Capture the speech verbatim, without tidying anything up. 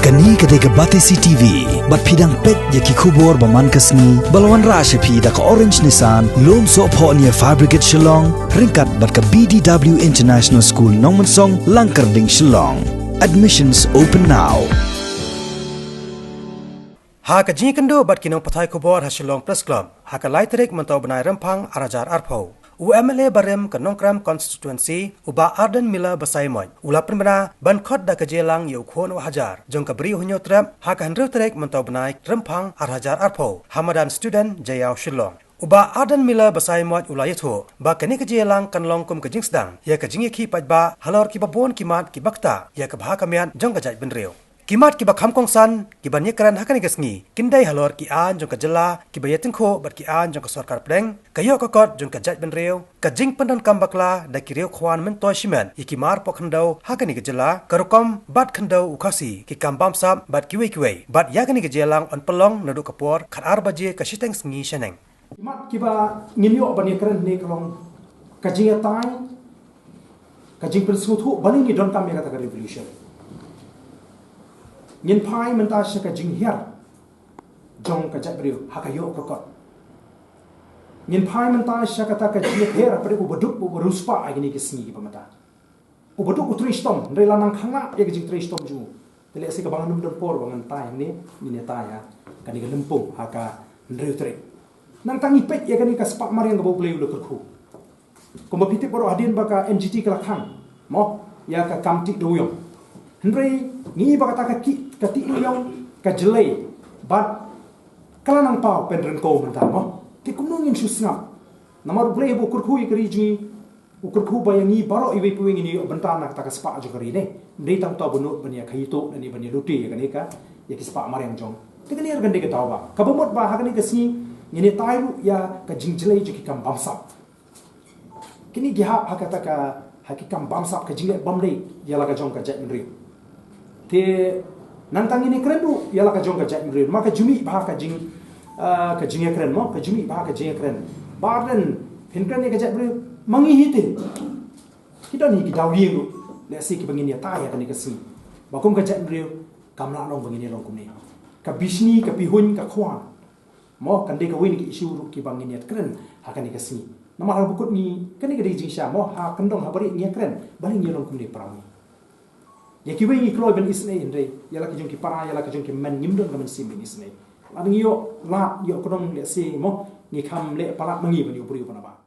Kane ka dei ka Batesi T V, bad phi dang peit ïa ki khubor ba man ka sngi, ba la wanrah sha phi da ka Orange Nissan, Lumsohphoh near Fire Brigade Shillong, ryngkat bad ka B D W International School Nongmensong, Langkyrding, Shillong. Admissions open now. Ha ka jingïakynduh bad ki nongpathai khubor ha Shillong Press Club, ha ka lai tarik mynta u bnai Rymphang ar hajar arphew, u M L A barim ka Nongkrem Constituency, u Bah Ardent Miller Basaiawmoit, u la pynbna ban khot da ka jingïalang ïa u khun u hajar jong ka Bri u Hynñiewtrep ha ka hynriew tarik mynta u bnai Rymphang ar hajar arphew, ha madan Student Jaïaw, Shillong. U Bah Ardent Miller Basaiawmoit u la ïathuh ba kane ka jingïalang kan long kum ka jingsdang ïa ka jingïakhih paidbah halor kiba bun ki mat kiba ktah ïa ka bha ka miat jong ka jaitbynriew. Ki mat kiba kham kongsan kiban ïakren ha kane ka sngi kin dei halor ki aiñ jong ka jylla kiba ïatyngkhuh bad ki aiñ jong ka sorkar pdeng, ka ïoh ka kot jong ka jaitbynriew, ka jingpyndonkam bakla da ki riew khwan myntoi shimet ïa ki mar poh khyndew ha kane ka jylla, ka rukom bat khyndew u Khasi, ki kam bamsap bad kiwei kiwei. Bad ïa kane ka jingïalang yn pynlong naduh ka por khatar baje ka shiteng sngi shaneng. Ki mat kiba ngin ïoh ban ïakren hangne ka long ka jingïatai, ka jingpynsngewthuh ba ngin ïa donkam ïa kata ka revolution. Ngin phai mynta sha ka jinghiar jong ka jaitbynriew ha ka ïoh ka kot. Ngin phai mynta sha kata ka jinghiar hapdeng u baduk u ba riewspah ha kine ki sngi kiba mynta. U baduk u trei shitom, hynrei la nang khang ïa ka jingtrei shitom jong u. Te lehse kaba ngan ym don por ba ngan tai hangne, ngin ïatai ha kane ka lympung ha ka hynriew tarik. Nangta ngi peit ïa kane ka spah mariang kaba U Blei u la kyrkhu. Kumba phi tip baroh hadien ba ka N G T ka la khang, mo, ïa ka kam tih dewiong. Hynrei ngi ba kata ka ki, ka tih dewiong ka jlei bad ka la nang paw pynryngkaw mynta, mo. Te kumno ngin shu sngap? Namar U Blei ba u kyrkhu ïa ka ri jong ngi, u kyrkhu ba ïa ngi baroh iwei pa iwei ngin ïoh bynta na kata ka spah jong ka ri ne. Ym dei tang uta ba nud ban ïa khaii tuh ne ban ïa lute ïa kane ka, ïa ki spah mariang jong. Te kane kan dei ka daw ba, kaba mut ba ha kane ka sngi ngin ïatai ruh ïa ka jingjlei jong ki kam bamsap. Kine ki hap ha kata ka, ha ki kam bamsap, ka jingleh bymdei ïa la ka jong ka jaitbynriew. Te nangta ngin ïakren ruh ïa la ka jong ka jaitbynriew. Ma ka jingmih bha ka jing, ah, ka jingïakren, mo, ka jingmih bha ka jingïakren. Ba ardent phin kren ïa ka jaitbynriew, ma ngi hi te ki don hi ki daw ïing ruh, lehse kiba ngin ïatai ha kane ka sngi. Ba kum ka jaitbynriew kam lah long ba ngin ïalong kumne. Ka bishni, ka pihuiñ, ka khwan, mo, kan dei kawei na ki issue ruh kiba ngin ïakren ha kane ka sngi. Namar ha ba kut ngi, kane ka dei jingshisha, mo, ha kyndong ha barieh ngi ïakren, balei ngi ïalong kumne para ngi. Ïa kiwei ngi kloi ban isynei, hynrei ïa la ka jong ki para, ïa la ka jong ki hynmen ngim don ka mynsiem ban isynei. Lada ngi ïoh lad, ïoh kynnoh, lehse, mo, ngi kham leh palat ma ngi ban ïoh briew ban naba.